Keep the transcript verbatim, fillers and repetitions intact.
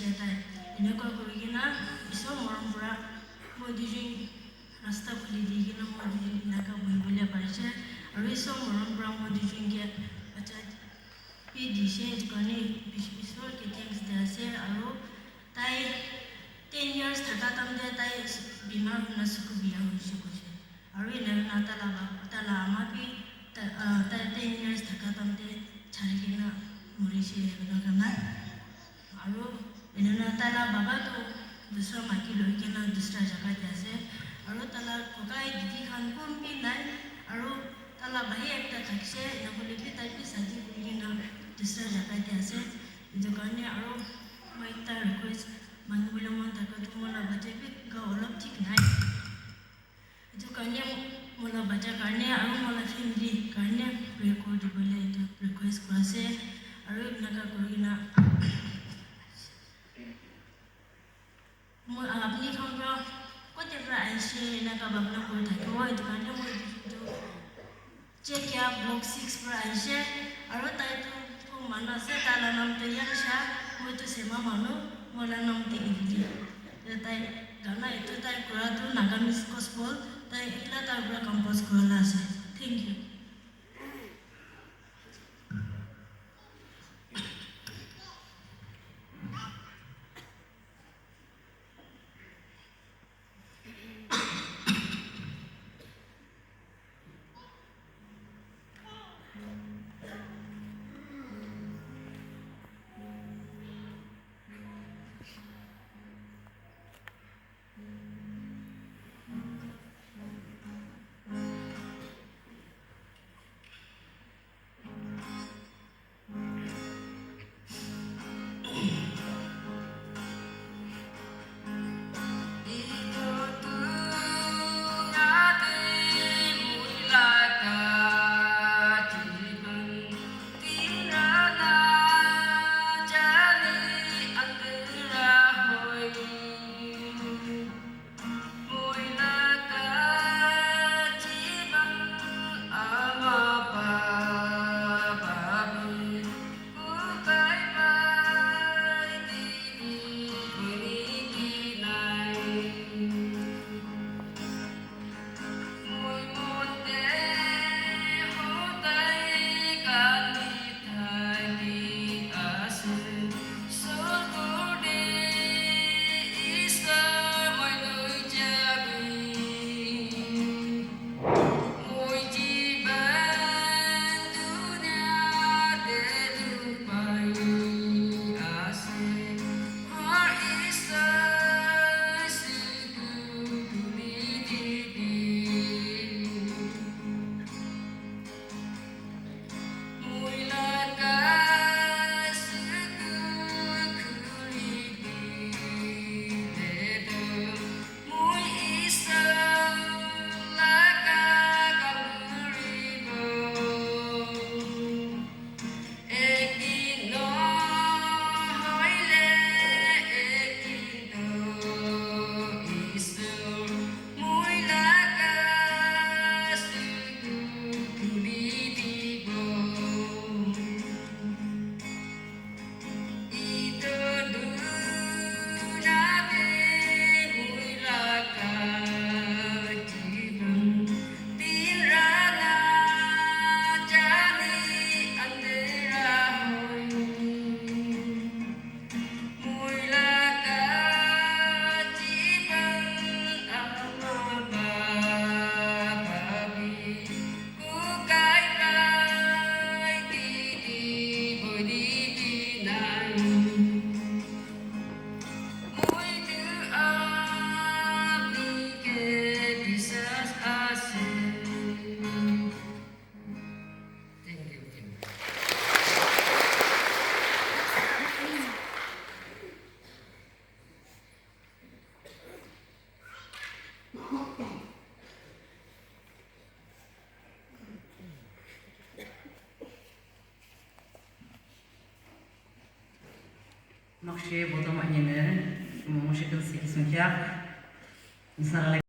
Ase tai. Eneka kuri kena Isor morom para moi duijun rasta khuli di kena moi duijun eneka buhi bole parise. Aru Isor morom para moi duijun ke bacha bi dise, etu karne Is-, Isor ke thanks di ase. Aru tai ten years thaka time te tai bimar hoina suku biya hoise koise. Aru ena hoina tai la ba-, tai la ama bi ta-, ah, tai ten years thaka time te chari kena morise etu karne. Aru ena hoina tai la baba tu dusra maiki loi kena dusra jaga te ase. Aru tai la kokai didi khan kun bi nai. Aru tai la bhai ekta thakise, ena hoile bi tai bi shadi kuri kena dusra jaga te ase. Etu karne aru moi ekta request mangi bole mon thaka tu moi la bacha bi ga olop thik nai. Etu karne moi la bacha karne aru moi la family karne pray kuri dibole etu request kuri ase. Aru eneka kuri kena moi apni khan para kote para ahishe eneka bhabna kuri thakibo. Etu karne moi etu Chekia block six para ahishe, aru tai tu Phung manu ase, tai la naam tu Yangsha, moi tu Sema manu, moi la naam tu Ivli. Tai gana etu tai kura tu Nagamese gospel, tai ekla tai para compose kura la ase. Thank you. Makshe bodo manyene, mo shikil sikhi sungkya, insara